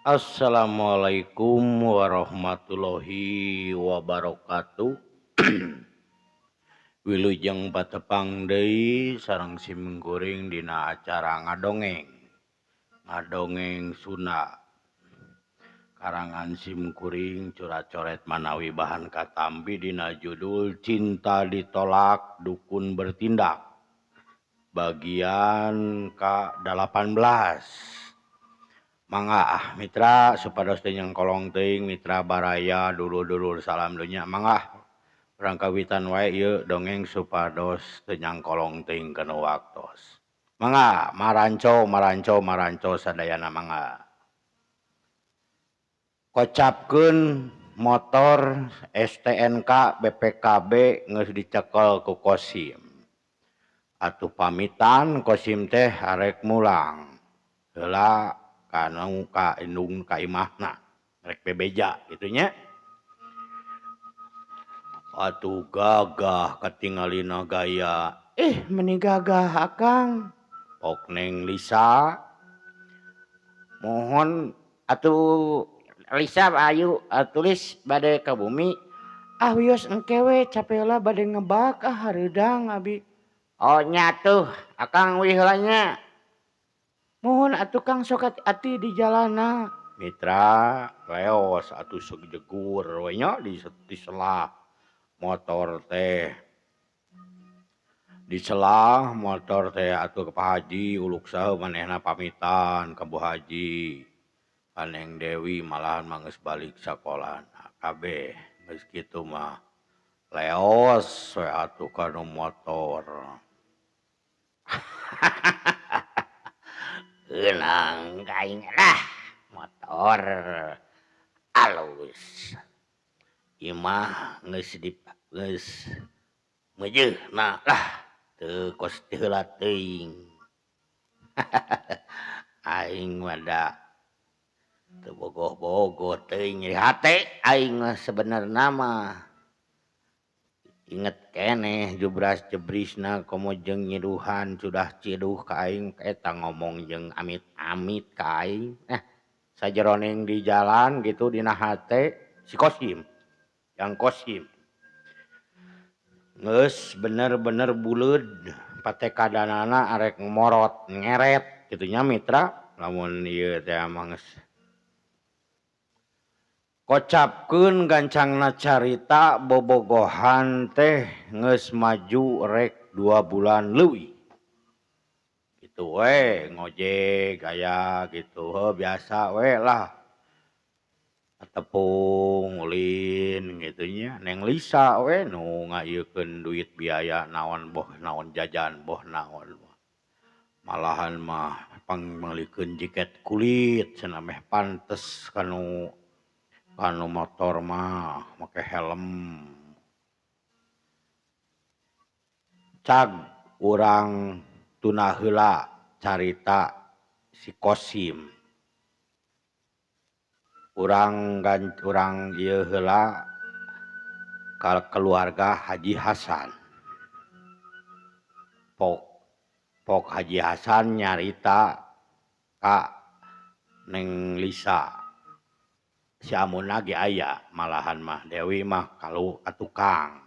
Assalamualaikum warahmatullahi wabarakatuh. Wilujeng patepang deui sareng simkuring dina acara ngadongeng. Ngadongeng Sunda. Karangan simkuring cura-coret manawi bahan katampi dina judul Cinta Ditolak Dukun Bertindak. Bagian ka-18. Mangga ah mitra supados teu nyengkolong teuing mitra baraya dulur-dulur salam dunya mangga urang kawitan wae ieu dongeng supados teu nyangkolong teuing kana waktos. Mangga maranco maranco maranco sadayana mangga. Kocapkeun motor STNK BPKB geus dicekel ku Kosim. Atuh pamitan Kosim teh arek mulang. Heula kanu ka indung ka imahna rek bebeja kitu nya. Atuh gagah katingalina gaya. Eh meni gagah akang. Pok Neng Lisa. Mohon atuh Lisa ayu atulis bade ka bumi. Ah wios engke we cape heula bade ngebak ah hareudang abi. Oh nya atuh akang uih heula nya. Mohon atuh Kang sok hati-hati di jalana. Mitra leos atuh sejegur we nya diselah motor teh. Diselah motor teh atuh ka Pak Haji uluk saha manehna pamitan ka Bu Haji. Ka Neng Dewi malahan mah geus balik sakolana kabeh geus kitu mah leos we atuh kana motor. Geunang ka aing lah motor alus. Imah geus di geus meujeuhna lah teu kos ti heula teuing. Aing mah da teu bogoh-bogoh teuing nyeri hate aing mah sebenarna mah. Inget keneh jubras jebrisna komo jeung nyiduhan sudah ciduh ka aing eta ngomong jeung amit-amit ka aing. Sajeroning di jalan gitu dina hate si Kosim. Yang Kosim. Geus bener-bener buleud patekadanana arek ngorot ngeret kitu nya mitra lamun ieu teh mah geus kocapkeun gancangna carita bobogohan teh geus maju rek 2 bulan leuwih. Kitu we ngojek aya kitu heuh biasa we lah. Tepung ulin kitu nya Neng Lisa we nu ngaieukeun duit biaya naon boh naon jajan boh naon. Malahan mah pangmeulikeun jaket kulit cenah meh pantes kanu kanu motor mah make helm. Cag urang tuna heula carita si Kosim. Urang urang ieu heula ka keluarga Haji Hasan. Pok Haji Hasan nyarita ka Neng Lisa. Si Amuna ge aya malahan mah Dewi mah kalu ka tukang.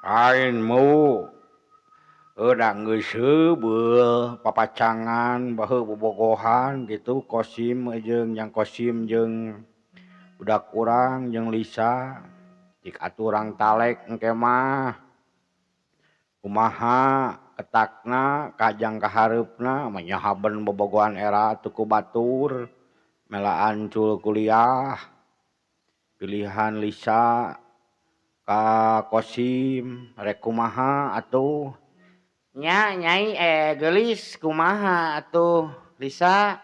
Lain mu da geus heubeul papacangan baheul bobogohan gitu Kosim jeung Yang Kosim jeung budak urang jeung Lisa cik atuh urang talek engke mah. Kumaha ketakna kajang kahareupna mah nyahaben bobogohan era atuh ku batur. Melaan cul kuliah pilihan Lisa ka Kosim rek kumaha atuh nya nyai geulis kumaha atuh Lisa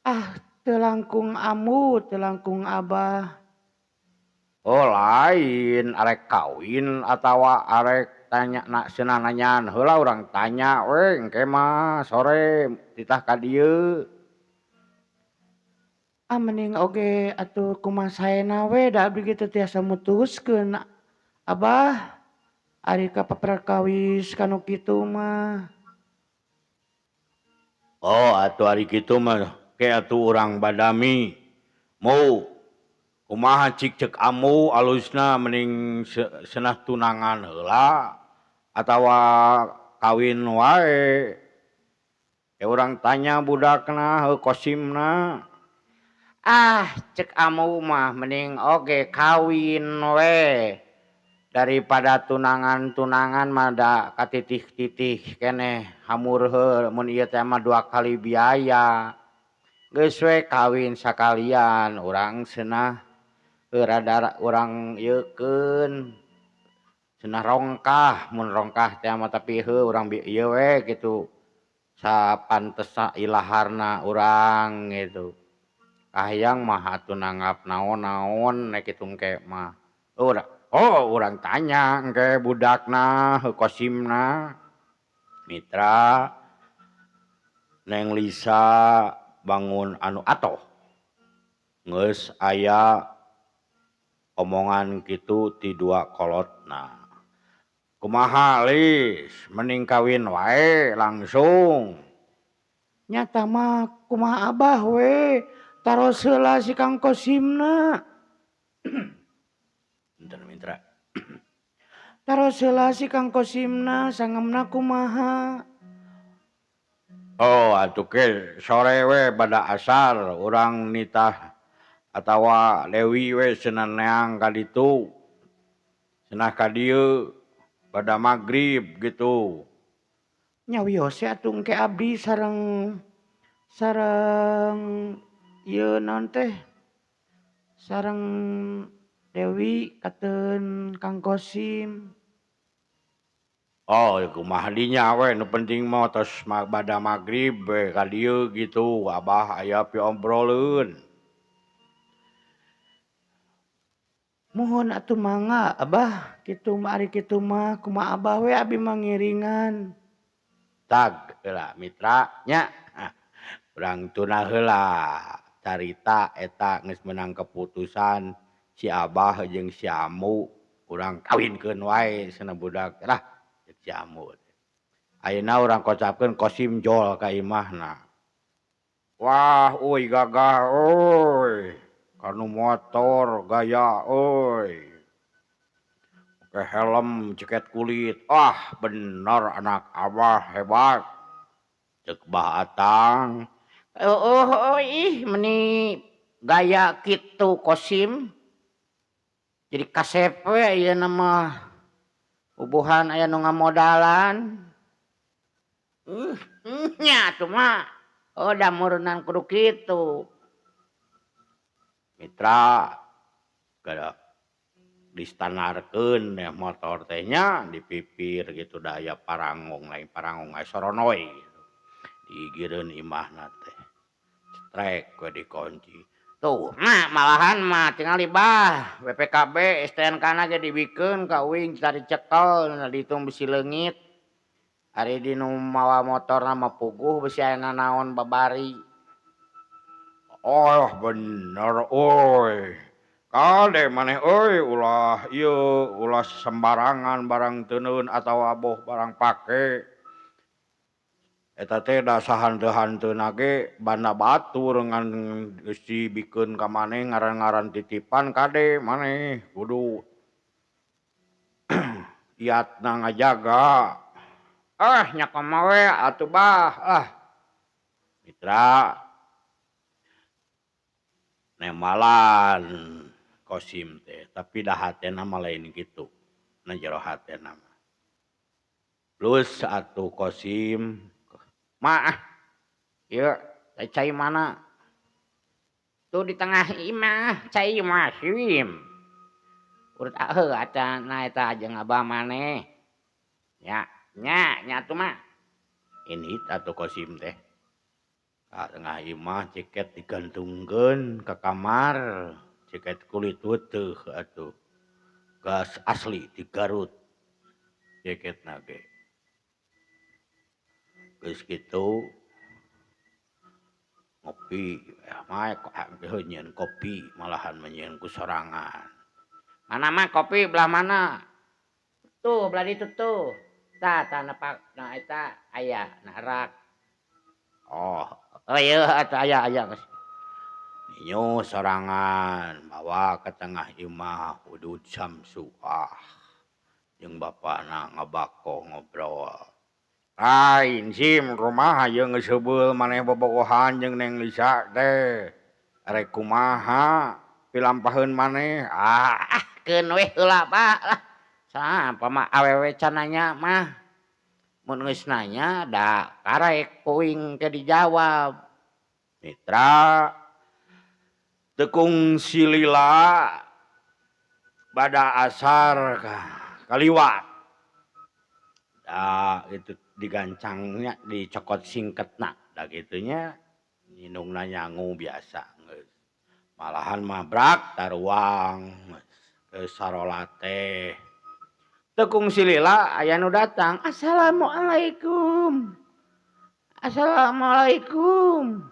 ah teu langkung ambu teu langkung abah oh lain arek kawin atawa arek tanya nak cenah nanyaan heula urang tanya we engke mah sore titah ka dieu. Ah mending oge atuh kumaha saena we da abdi ge teu tiasa mutuskeun abah ari ka paperkawis kanu kitu mah. Oh atuh ari kitu mah Ke atuh urang badami. Mu kumaha cik cek amu alusna mending senah tunangan heula atawa kawin wae. Ya urang tanya budakna heuh Kosimna. Ah cek amu mah mending oge kawin we. Daripada tunangan-tunangan mah da katitih-titih keneh hamur heuh mun ieu teh mah 2 kali biaya. Geus we kawin sakalian urang cenah rada urang ieukeun cenah rongkah mun rongkah teh mah tapi heuh urang ieu we kitu sapantesna ilaharna urang gitu. Kahayang mah atuh nanggap naon-naon kitu engke mah. Oh urang tanya engke budakna heuh Kosimna. Mitra Neng Lisa bangun anu atoh. Geus aya omongan kitu ti dua kolotna. Kumaha Lis, mending kawin wae langsung. Nyata mah kumaha abah we, taros heula si Kang Kosimna. Bentar Mitra. Taros heula si Kang Kosimna sangemna kumaha. Oh atuh ke sore we bada asar urang nitah atawa Dewi we cenah neang ka ditu. Cenah ka dieu bada magrib gitu. Nya wios we atuh engke abdi sareng ieu naon teh? Sareng Dewi kateun Kang Kosim. Oh kumaha dinya we nu penting mah tos bada magrib we ka dieu gitu abah aya piobroleun. Muhun atuh mangga abah kitu mah ari kitu mah kumaha abah we abi mah ngiringan. Tag heula mitra nya. Urang tuna heula carita eta geus meunang keputusan si abah jeung si amu urang kawinkeun wae cenah budak lah cek si amu. Ayeuna urang kocapkeun Kosim jol ka imahna. Wah euy gagah euy. Kanu motor gaya euy. Pakai helm jaket kulit. Ah bener anak abah hebat. Cek Bah Atang. Oh, ih meni gaya kitu Kosim. Jadi kasep we ayeuna mah. Ubuhan aya nu ngamodalan. Nya atuh mah. Oh da meureunnan kudu kitu. Mitra kada distandarkeun ya motor teh nya dipipir gitu da aya parangong lain parangong aya soronoi gitu. Digigireun imahna teh. Cetrek we dikunci. Tuh mah malahan mah tingali bah BPKB STNK na ge dibikeun ka uing tadi cekel dihitung bisi leungit. Ari di nu mawa motorna mah puguh bisi aya nanaon babari. Oh bener euy. Kade maneh euy ulah ieu ulah sembarangan barang teuneun atawa boh barang pake. Eta teh da sahanteu-hanteuna ge banda batur ngan geus dibikeun ka maneh ngaran-ngaran titipan kade maneh kudu iatna ngajaga. Ah nya kumaha we atuh bah ah. Mitra nemalan Kosim teh tapi da hatena mah lain kitu na jero hatena mah. Plus atuh Kosim mah ieu cai mana? Tuh di tengah imah cai mah sim. Urut heuh acan na eta jeung abah maneh. Nya nya nya atuh mah. Ini atuh Kosim teh. Ka tengah imah jaket digantungkeun ka kamar, jaket kulit weteuh atuh. Gas asli di Garut jaketna ge. Geus kitu ngopi, mah heuh nyieun kopi malahan mah nyieun ku sorangan. Mana mah kopi belah mana? Tuh belah ditu tuh. Tah tah nepak na eta aya na rak. Oh, Oh ieu atuh aya aya geus. Ninyu sorangan bawa ka tengah imah udud Samsuah jeung bapana ngabako ngobrol. Lain Sim kumaha ieu geus heubeul maneh bobogohan jeung Neng Lisa teh. Arek kumaha pilampaheun maneh? Ah keun weh heula Pak lah. Saha mah awewe can nanya mah. Mun geus nanya da karek kuing ke dijawab. Mitra teu kungsi lila bada asar kaliwat. Da kitu digancangnya dicokot singketna da kitu nya indungna nyangu biasa geus. Malahan mah brak taruang geus sarolat teh. Teu kungsi lila aya nu datang, assalamualaikum. Assalamualaikum.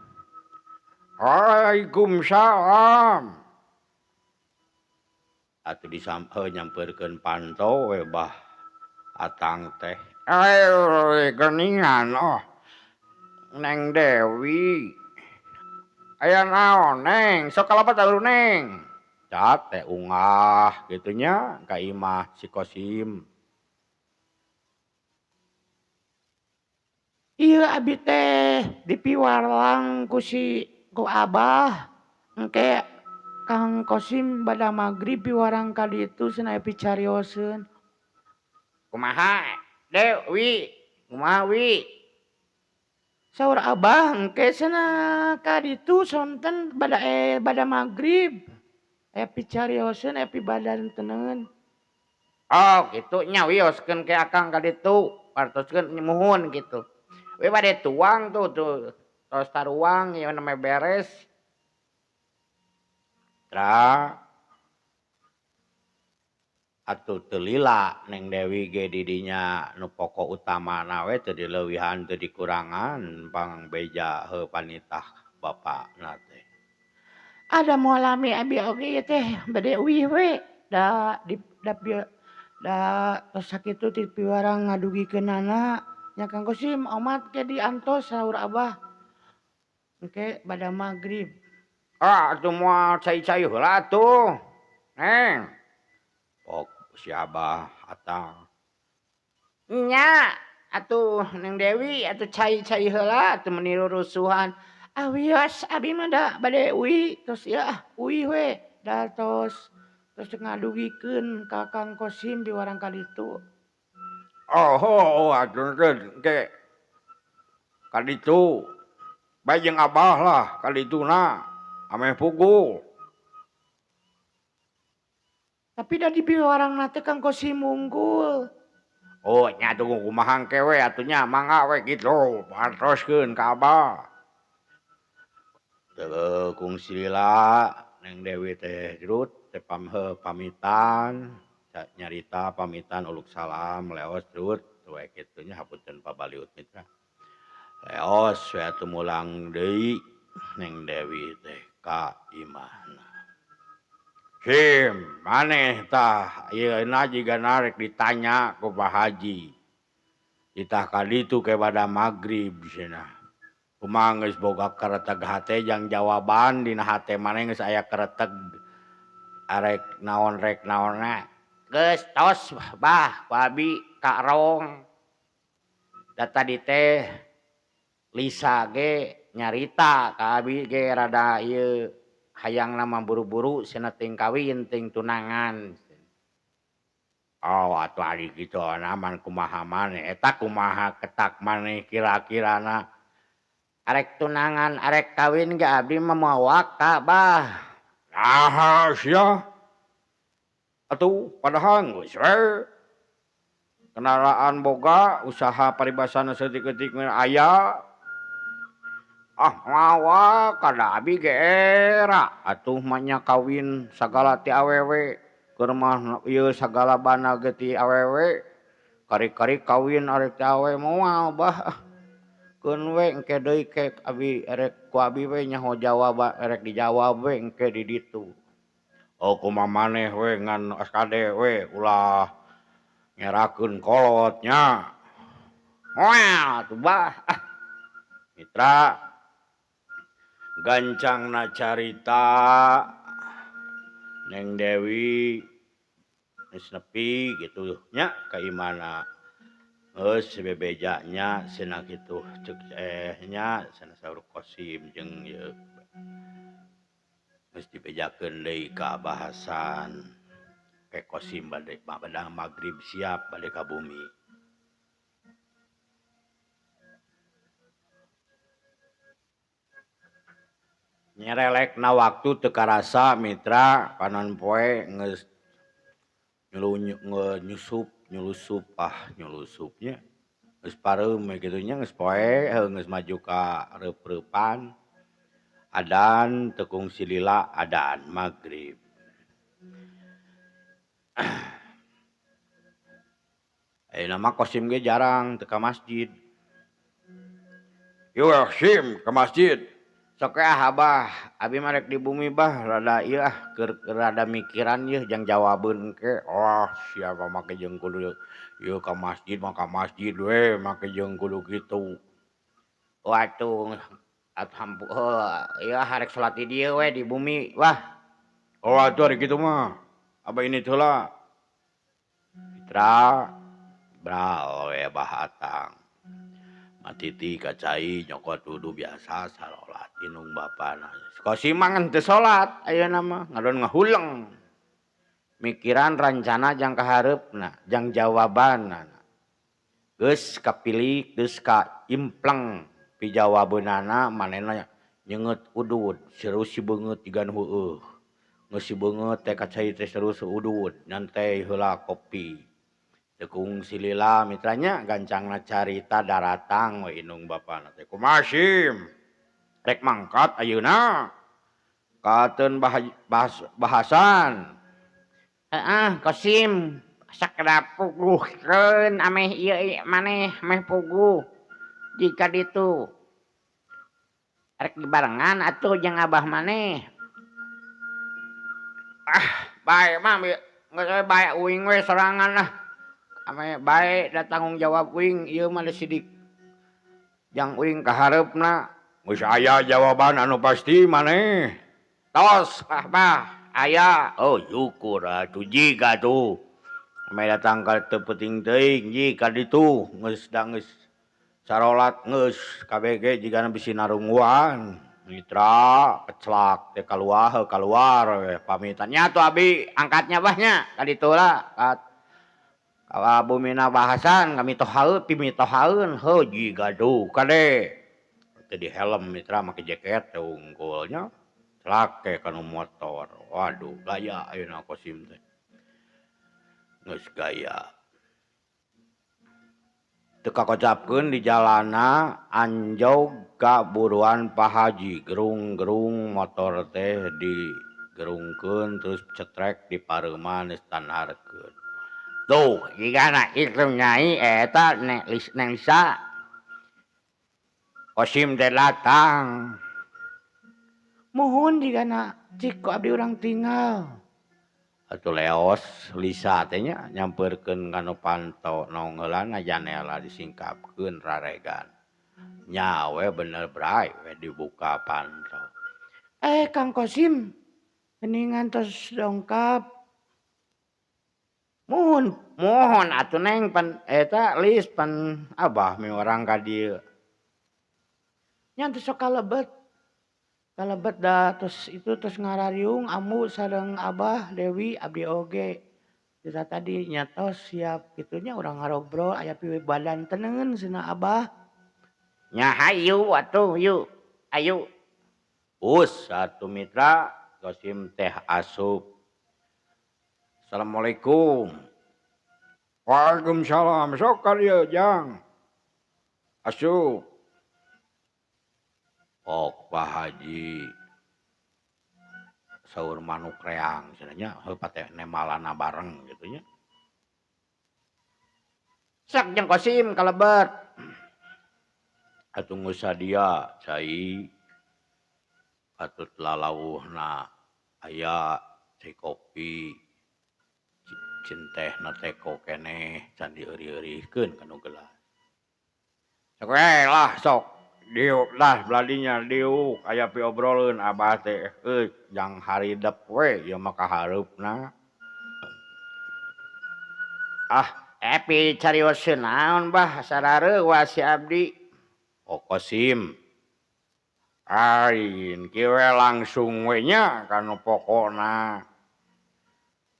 Waalaikumsalam. Atuh disampeun nyampeurkeun panto we bah atang teh. Geuningan oh. Neng Dewi. Aya naon Neng? Sok kalebet atuh Neng. Cat teh ungah kitu nya ka imah si Kosim. Ieu abi teh dipiwarang ku si ku Abah. Engke Kang Kosim bada magrib piwarang ka ditu cenah picarioseun. Kumaha Dewi? Kumaha Wi? Saur Abah engke cenah ka ditu sonten bada magrib. Picarioseun pibadanteneun. Oh kitu nya wioskeun ke akang ka ditu, partoskeun muhun kitu. We bade tuang tuh tos taruang ieu mah beres. Tra atuh teu lila Neng Dewi ge di dinya nu pokok utamana we teu dileuwihan teu dikurangan pangbeja heuh panitah bapana teh. Ada moal lami abi oge ieu teh bade uih we da di da da tos sakitu ti piwarang ngadugikeunana nya Kang Kosim omat ke diantos saur Abah. Engke bada magrib. Ah atuh moal cai-cai heula atuh. Neng. Pok si Abah atang. Nya atuh Neng Dewi atuh cai-cai heula atuh meuni rurusuhan. Ah wios abi mah da bade uih tos ieu ah uih we da tos tos ngadugikeun ka Kang Kosim piwarang ka ditu. Oh atuh engke ka ditu. Bae jeung Abah lah ka dituna ameh puguh. Tapi da di piwarangna teh Kang Kosim unggul. Oh nya atuh kumaha engke we atuh nya mangga we kitu partoskeun ka Abah. Teu kungsi lila Neng Dewi teh jerut teh pamitan nyarita pamitan uluk salam leos jerut we kitu nya hapunten pabaliut mitra. Leos we atuh mulang deui Neng Dewi teh ka imahna. Sim maneh tah ayeuna jiga rek ditanya ku Pak Haji. Ditah ka ditu ke bada magrib cenah. Kumaha geus boga kereteg hate jang jawaban dina hate maneh geus aya kereteg arek naon rek naonna. Geus tos bah ku abi ka rong. Da tadi teh Lisa ge nyarita ka abi ge rada ieu hayangna mah buru-buru cenah ting kawin ting tunangan. Oh atuh ari kitu aman kumaha maneh eta kumaha ketak maneh kira-kirana. Arek tunangan arek kawin ge abdi mah moal waka bah. Naha sia? Atuh padahal geus we. Kendaraan boga usaha paribasana saeutik-eutik aya. Ah mawa kada abi ge era atuh mah nya kawin sagala ti awewe keur mah ieu sagala bana ge ti awewe kari-kari kawin arek ti awewe moal bah. Keun we engke deui ke abi erek ku abi we nyaho jawab erek dijawab we engke di ditu. Oh kumaha maneh we ngan kade we ulah ngerakeun kolot nya. Moal atuh bah. Mitra Gancangna carita Neng Dewi geus nepi kitu nya ka imahna. Geus bebeja nya cenah kitu ceuk nya cenah saur Kosim jeung ieu. Geus dibejakeun deui ka Abah Hasan. Ke Kosim bade badang magrib siap bade ka bumi. Nyerelekna waktu teu karasa mitra panon poe geus nyusup nyulusup ah nyulusupnya geus pareum we kitu nya geus poe geus maju ka reup-reupan adan teu kungsi lila adan magrib. Ayeuna mah Kosim ge jarang teu ka masjid. Yeuh Sim ka masjid. Sok we ah Abah, abi mah rek di bumi bah rada ieu ah keur rada mikiran yeuh jang jawabeun engke. Oh siapa make jeung kudu ieu ka masjid mah ka masjid we make jeung kudu kitu. Atuh ieu rek salat di dieu we di bumi wah. Oh atuh ari kitu mah. Abah ini heula. Mitra bral we Abah Atang. Matiti ka cai nyokot wudu biasa sarolat indung bapana. Kosim mah ngan teu salat ayeuna mah ngadon ngahuleng. Mikiran rancana jang kahareupna, jang jawabanna. Geus kapilik, geus kaimpleng pijawabeunana manehna nyeungeut udud, seru si beungeut jiga nu heueuh. Geus si beungeut teh ka cai teh seru udud, nyantai heula kopi. Teu kungsi lila mitranya gancangna carita daratang we indung bapana teh. Kumaha Sim? Rek mangkat ayeuna? Kateun bahasan. Heeh, Kosim sakedap puguhkeun ameh ieu maneh meh puguh. Jika ditu rek dibarengan atuh jeung abah maneh. Ah, bae mah geus bae uing we sorangan lah. Ame bae da tanggung jawab uing ieu mah sidik. Jang uing kahareupna geus aya jawaban anu pasti maneh. Tos ah bah aya. Oh syukur atuh jiga tuh. Ame datang ka teu penting teuing ji ka ditu geus da geus sarolat geus kabeh ge jigana bisi narungguan. Mitra kecelak teh kaluar kaluar we pamitan nya atuh abi angkatnya bah nya ka ditu lah. Ka bumina bahasan kami tohaeun pimitohaeun heuh jiga duh kade. Teu di helm mitra make jaket teh unggulnya. Celak ke kana motor. Waduh gaya ayeuna Kosim teh. Geus gaya. Teu kakocapkeun di jalana anjog ka buruan Pak Haji gerung-gerung motor teh digerungkeun terus cetrek di pareuman geus tanarkeun. Tuh, jigana itu nyai eta Neng Lisa. Kosim teh datang. Mohon jigana cik ku abdi urang tinggal. Atuh leos Lisa teh nya nyampeurkeun kana panto nonggeulana janela disingkapkeun raregan. Nya we bener bray we dibuka panto. Kang Kosim geuningan tos dongkap. Mohon, mohon atuh Neng pan eta Lis pan abah miwarang ka dieu. Nya teu sok kalebet. Kalebet da tos itu tos ngarariung ambu sareng abah Dewi abdi oge. Dita tadi nya tos siap kitu nya urang ngarobrol aya piwe badan teneun cenah abah. Nya hayu atuh yuk. Ayo. Us atuh mitra Kosim teh asup. Assalamualaikum. Waalaikumsalam. Sok ka dieu Jang. Asup. Ok Pak Haji. Saur manuk reang cenah nya heuh pate nemalana bareng kitu nya. Sok jeung Kosim kalebet. Atuh geus sadia cai. Atut lalawuhna aya cai kopi. Cintehna teko keneh can dieurih-eurihkeun kana gelas. Sok we lah sok Diuk dah beladinya diuk aya piobroleun abah teh euy jang haridep we ieu mah kahareupna. Ah, epi carioseun naon bah sarareuwas si abdi. Oh Kosim. Ain kieu we langsung we nya kanu pokona.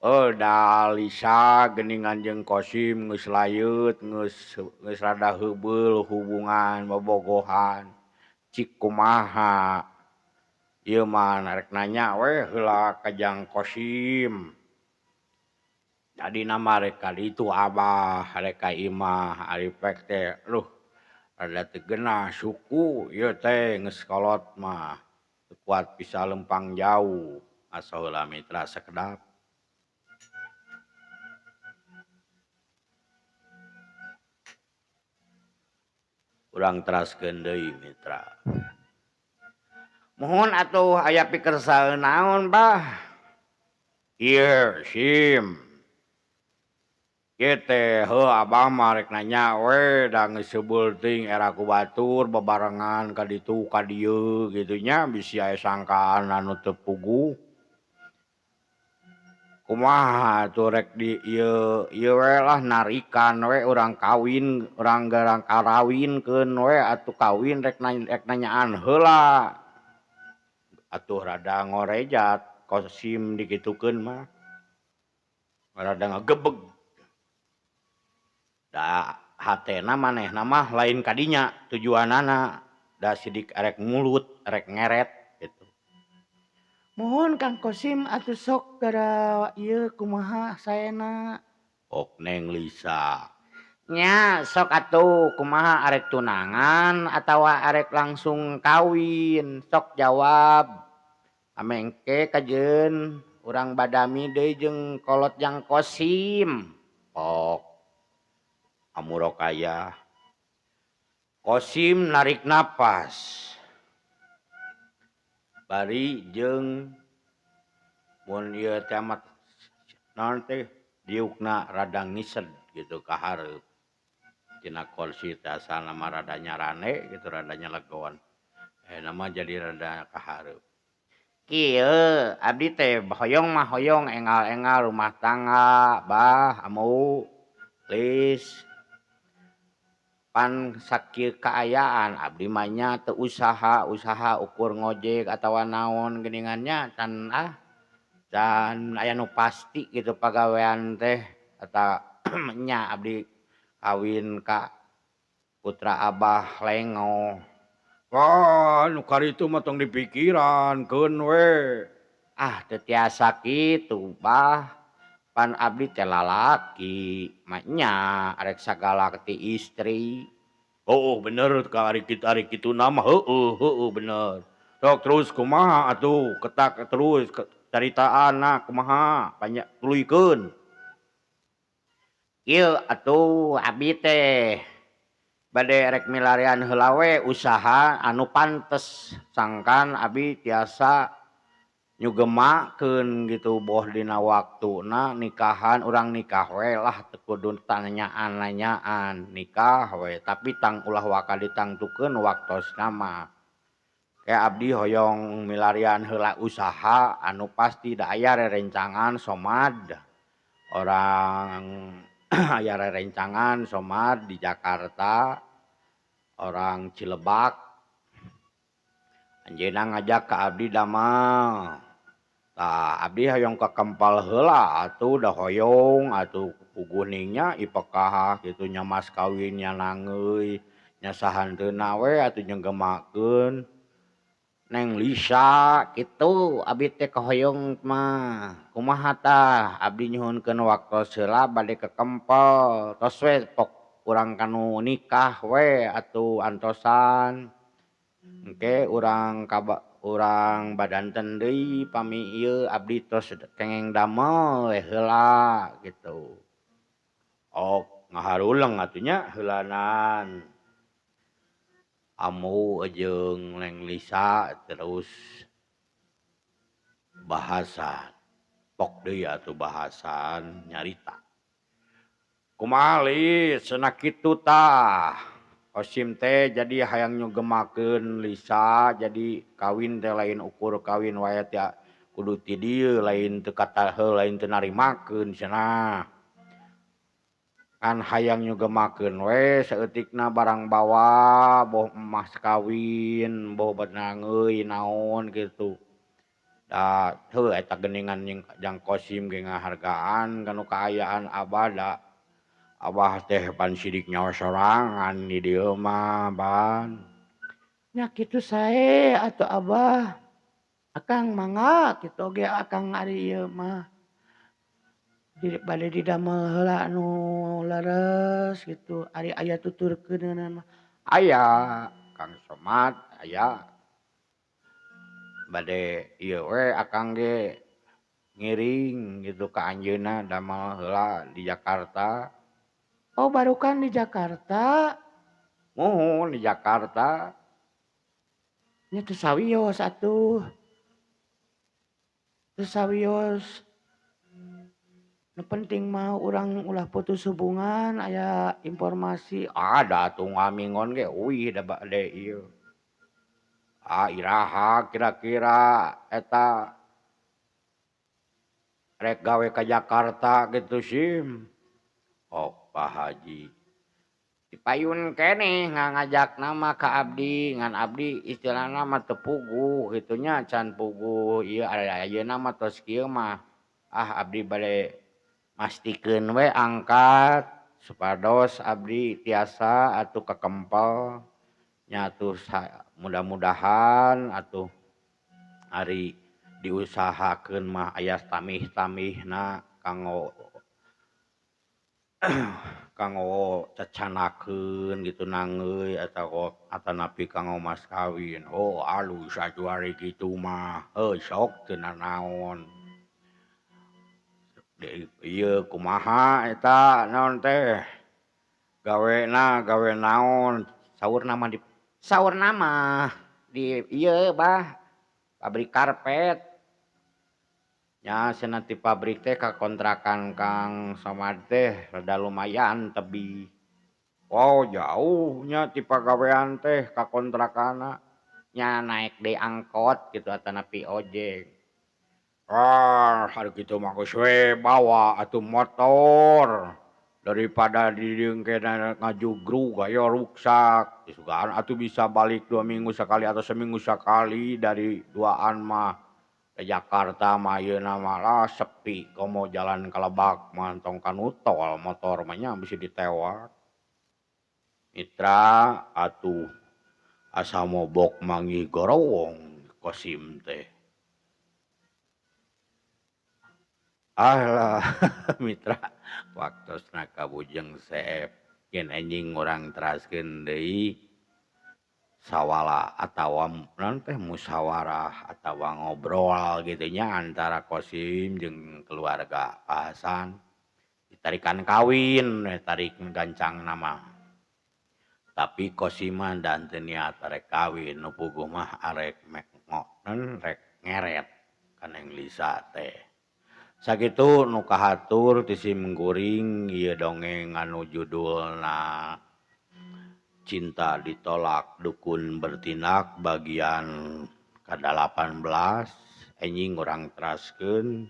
Da Lisa geuningan jeung Kosim geus layeut geus rada heubeul hubungan bobogohan. Cik kumaha ieu mah rek nanya we heula ka Jang Kosim. Tadina mah rek ka ditu abah rek ka imah ari pek teh aduh rada teu geunah suku ieu teh geus kolot mah teu kuat bisa lempang jauh asa heula mitra sakedap. Urang teraskeun deui mitra. Muhun atuh aya pikersaeun naon bah? Ieu Sim. Ieu teh heuh abah mah rek nanya we da geus seubeul teuing era ku batur bebarengan ka ditu ka dieu kitu nya bisi aya sangkaan anu teu puguh. Kumaha atuh rek di ieu ieu we lah narikan we urang kawin urang gerang karawinkeun we atuh kawin rek nanyaan heula. Atuh rada ngorejat Kosim dikitukeun mah. Rada ngagebeg. Da hatena manehna mah lain kadinya tujuanana da sidik erek mulut erek ngeret gitu. Muhun Kang Kosim atuh sok gara ieu kumaha saena. Ok Neng Lisa. Nya sok atuh kumaha arek tunangan atawa arek langsung kawin sok jawab. Amengke kajeun urang badami deui jeung kolot Jang Kosim. Ok Amurokaya. Kosim narik napas. Bari jeung mun ieu teh amat naon teh diukna rada ngised gitu ka hareup. Tina kursi teh asalna mah rada nyarane gitu rada nyelegon. Ayeuna mah jadi rada ka hareup. Kieu abdi teh hoyong mah hoyong engal-engal rumah tangga bah ameu lis. Pan sakieu kaayaan abdi mah nya teu usaha ukur ngojek atawa naon geuningan nya can ah can aya nu pasti gitu pagawean teh eta nya abdi kawin ka putra abah lengoh. Wah nu karitu mah tong dipikiran keun we. Ah teu tiasa kitu bah. Pan abdi teh lalaki mah nya arek sagala ti istri. Oh bener ka ari kituna mah heueuh heueuh bener. Sok terus kumaha atuh ketak terus caritaanna kumaha banyak tuluykeun. Ieu atuh abdi teh bade rek milarian heula we usaha anu pantes sangkan abdi tiasa nyugemakeun gitu boh dina waktuna nikahan urang nikah we lah teu kudu tanyaan-nanyaan nikah we tapi tang ulah waka ditangtukeun waktosna mah. Ke abdi hoyong milarian heula usaha anu pasti da aya rerencangan somad orang aya rerencangan somad di Jakarta orang Cilebak anjeunna ngajak ka abdi damel. Tah abdi hoyong ka kempal heula atuh da hoyong atuh puguh nya ipekah kitu nya mas kawin nya nangeui nya sahanteuna we atuh nyenggemakeun Neng Lisa kitu abdi teh kahoyong mah. Kumaha tah abdi nyuhunkeun waktos heula bade ka kempel tos we pok urang kanu nikah we atuh antosan. Engke urang urang badanten deui pami ieu abdi tos kengeng damel we heula gitu. Ok ngaharuleng atuh nya heulanan. Amu jeung Neng Lisa terus bahasan. Pok deui atuh bahasan nyarita. Kumaha Lis cenah kitu tah. Kosim teh jadi hayang nyugemakeun Lisa jadi kawin teh lain ukur kawin wae teh kudu ti dieu lain teu kata heuh lain teu narimakeun cenah. Kan hayang nyugemakeun we saeutikna barang bawa boh emas kawin boh benangeuy naon kitu. Da heuh eta geuningan jang Kosim ge ngahargaan kana kaayaan Abah da Abah teh pan sidik nyawa sorangan di dieu mah ban. Nya kitu sae atuh Abah. Akang mangga kitu oge akang ari ieu mah. Di bade didamel heula anu leres kitu ari aya tuturkeuneunana mah. Aya Kang Somad aya. Bade ieu we akang ge ngiring gitu ka anjeunna damel heula di Jakarta. Oh barukan di Jakarta. Muhun di Jakarta. Nya teu sawios atuh. Teu sawios. Nu penting mah urang ulah putus hubungan aya informasi. Ada atuh ngamingon ge uih da bade ieu. Ah iraha kira-kira eta rek gawe ka Jakarta gitu Sim. Oh Pak Haji. Dipayun keneh ngajak nama ka abdi ngan abdi istilahna mah teu puguh kitu nya can puguh ieu ayeuna mah tos kieu mah. Ah abdi bade mastikeun we angkat supados abdi tiasa atuh kakempel nya atuh mudah-mudahan atuh ari diusahakeun mah aya tamih-tamihna kanggo kanggo cacanakeun gitu nanggeuy atanapi kanggo mas kawin. Oh alus atuh ari kitu mah heuh sok teu nanaon. Ieu kumaha eta naon teh gawena gawe naon saurna mah di ieu Bah pabrik karpet. Nya cenah ti pabrik teh ka kontrakan Kang Somad teh rada lumayan tebih. Wow jauh nya ti pagawean teh ka kontrakanna. Nya naek deui angkot kitu atanapi ojek. Ah hari kitu mah geus we bawa atuh motor daripada di dieu engke ngajugrug aya ruksak. Sugan atuh bisa balik 2 minggu sakali atau seminggu sakali dari duaan mah. Ke Jakarta mah ayeuna mah lah sepi komo jalan ka Lebak mah tong kanu tol motor mah nya bisi ditewak. Mitra atuh asa mobok manggih gorowong Kosim teh. Alah mitra waktosna kabujeng seep gen enjing urang teraskeun deui sawala atawa naon teh musyawarah atawa ngobrol gitu nya antara Kosim jeung keluarga Pak Hasan ditarikan kawin tarik gancang nama. Tapi Kosim mah dan teu niat arek kawin nu puguh mah arek rek ngeret ka Neng Lisa teh. Sakitu nu kahatur ti sim kuring ieu dongeng anu judulna Cinta Ditolak Dukun Bertindak bagian ka-18 enjing urang teraskeun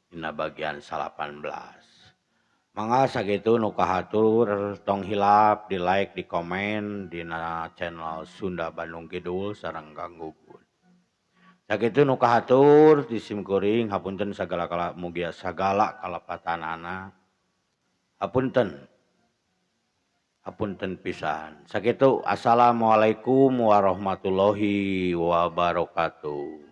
dina bagian 18. Mangga sakitu nu kahatur tong hilap di like di komen dina channel Sunda Bandung Kidul sareng Kang Gugun. Sakitu nu kahatur di sim kuring hapunten sagala kala mugia sagala kalepatanana. Hapunten. Hapunten pisan. Sakitu assalamualaikum warahmatullahi wabarakatuh.